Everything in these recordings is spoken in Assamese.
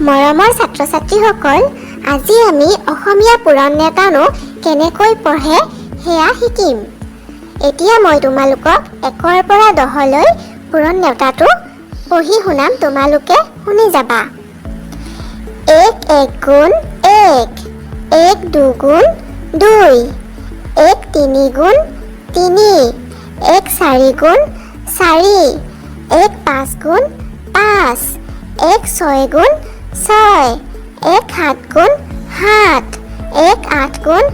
মৰমৰ ছাত্ৰ ছাত্ৰীসকল, আজি আমি অসমীয়া পুৰণ নেওতানো কেনেকৈ পঢ়ে সেয়া শিকিম। এতিয়া মই তোমালোকক 1ৰ পৰা 10লৈ পূৰণ নেওতাটো পঢ়ি শুনাম। তোমালোকে শুনি যাবা। এক এক গুণ এক, এক দুগুণ দুই, এক তিনি গুণ তিনি, এক চাৰি গুণ চাৰি, এক পাঁচ গুণ পাঁচ, এক ছয় গুণ ছয়, এক সাত গুণ সাত, এক আঠ গুণ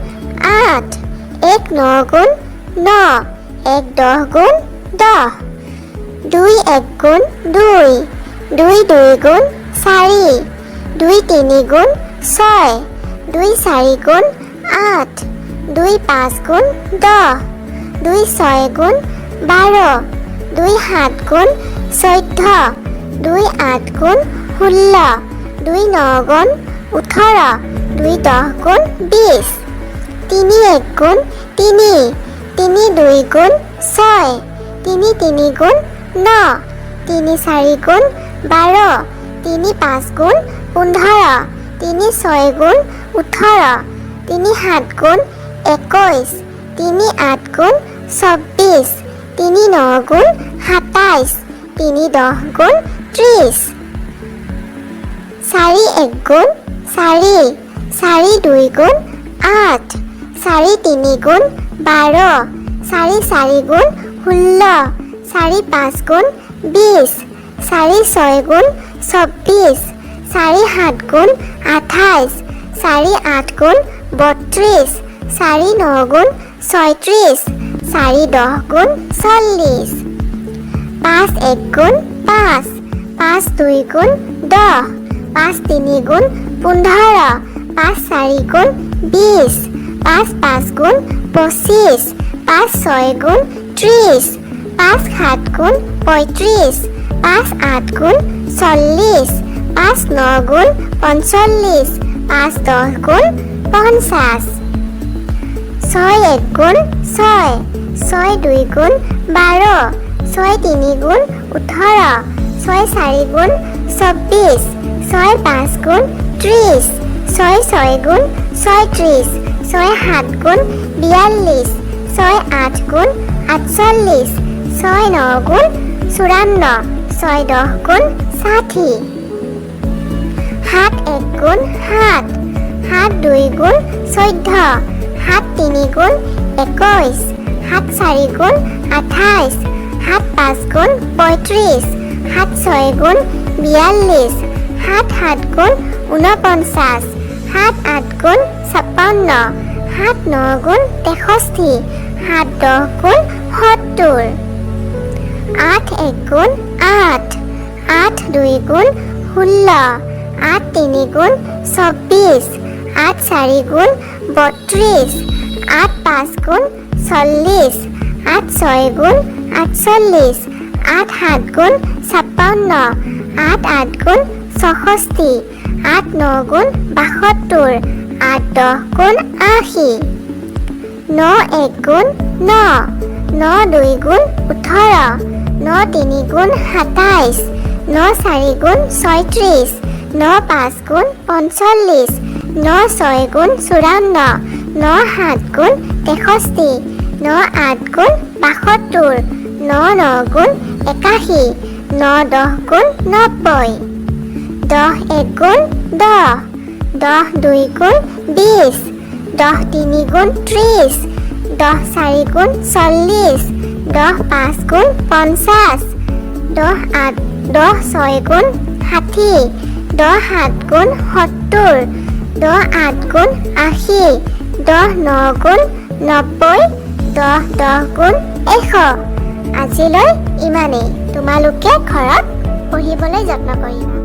আঠ, এক ন গুণ ন, এক দহ গুণ 10। দুই এক গুণ দুই, দুই দুই গুণ চাৰি, দুই তিনি গুণ ছয়, দুই চাৰি গুণ আঠ, দুই পাঁচ গুণ 10, দুই ছয় গুণ 12, দুই সাত গুণ 14, দুই আঠ গুণ 16, দুই ন গুণ 18, দুই দহ গুণ 20। তিনি এক গুণ তিনি, তিনি দুই গুণ ছয়, তিনি তিনি গুণ ন, তিনি চাৰি গুণ 12, তিনি পাঁচ গুণ 15, তিনি ছয় গুণ 18, তিনি সাত গুণ 21, তিনি আঠ গুণ 24, তিনি ন গুণ 27, তিনি দহ গুণ 30। চাৰি এক গুণ চাৰি, চাৰি দুই গুণ আঠ, চাৰি তিনি গুণ 12, চাৰি চাৰি গুণ 16, চাৰি পাঁচ গুণ 20, চাৰি ছয় গুণ 24, চাৰি সাত গুণ 28, চাৰি আঠ গুণ 32, চাৰি ন গুণ 36, চাৰি দহ গুণ 40। পাঁচ এক গুণ পাঁচ, পাঁচ দুই গুণ 10, পাঁচ তিনি গুণ 15, পাঁচ চাৰি গুণ 20, পাঁচ পাঁচ গুণ 25, পাঁচ ছয় গুণ 30, পাঁচ সাত গুণ 35, পাঁচ আঠ গুণ 40, পাঁচ ন গুণ 45, পাঁচ দহ গুণ 50। ছয় এক গুণ ছয়, ছয় দুই গুণ 12, ছয় তিনি গুণ 18, ছয় চাৰি গুণ 24, ছয় পাঁচ গুণ 30, ছয় ছয় গুণ 36, ছয় সাত গুণ 42, ছয় আঠ গুণ 48, ছয় ন গুণ 54, ছয় দহ গুণ 60। সাত এক গুণ সাত, সাত দুই গুণ 14, সাত তিনি গুণ 21, সাত চাৰি গুণ 28, সাত পাঁচ গুণ 35, সাত ছয় গুণ 42, সাত সাত গুণ 49, সাত আঠ গুণ 56, সাত ন গুণ 63, সাত দহ গুণ 70। আঠ এক গুণ আঠ, আঠ দুই গুণ 16, আঠ তিনি গুণ 24, আঠ চাৰি গুণ 32, আঠ পাঁচ গুণ 40, আঠ ছয় গুণ 48, আঠ সাত গুণ 56, আঠ আঠ গুণ 66, আঠ ন গুণ 72, আঠ দহ গুণ 80। ন এক গুণ ন, ন দুই গুণ 18, ন তিনি গুণ 27, ন চাৰি গুণ 36, ন পাঁচ গুণ 45, ন ছয় গুণ 54, ন সাত গুণ 63, ন আঠ গুণ 72, ন ন গুণ 81, ন দহ গুণ 90। দহ এক গুণ 10, দহ দুই গুণ 20, দহ তিনি গুণ 30, দহ চাৰি গুণ 40, দহ পাঁচ গুণ 50, দহ ছয় গুণ 60, দহ সাত গুণ 70, দহ আঠ গুণ 80, দহ ন গুণ 90, দহ দহ গুণ 100। আজিলৈ ইমানেই। তোমালোকে ঘৰত পঢ়িবলৈ যত্ন কৰিবা।